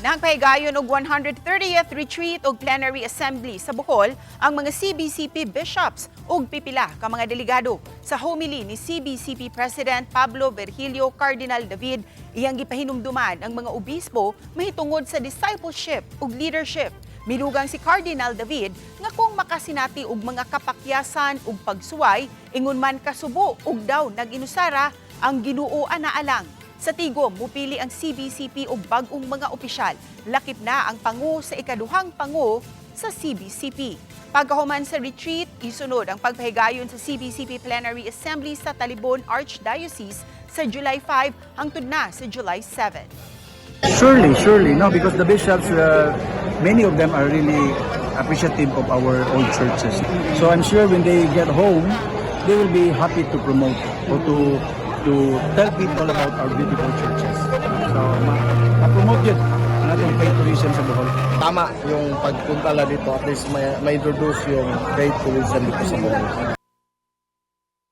Nagpahigayon og 130th retreat og plenary assembly sa Bohol ang mga CBCP bishops ug pipila ka mga delegado. Sa homily ni CBCP President Pablo Virgilio Cardinal David, iyang gipahinumduman ang mga obispo mahitungod sa discipleship ug leadership. Midugang si Cardinal David nga kung makasinati og mga kapakyasan ug pagsuway, ingon man kasubo ug daw nag-inusara ang Ginoo anaa lang. Sa tigom, mupili ang CBCP og bag-ong mga opisyal. Lakip na ang pangu sa ikaduhang pangu sa CBCP. Pagkahuman sa retreat, isunod ang pagpahigayon sa CBCP Plenary Assembly sa Talibon Archdiocese sa July 5 hangtod na sa July 7. Surely, surely, no, because the bishops, many of them are really appreciative of our old churches. So I'm sure when they get home, they will be happy to promote or to tell people about our beautiful churches. So, ma-promote yun ang atong faith tourism sa Bohol. Tama yung pagpunta la dito, at least may introduce yung faith tourism dito sa Bohol.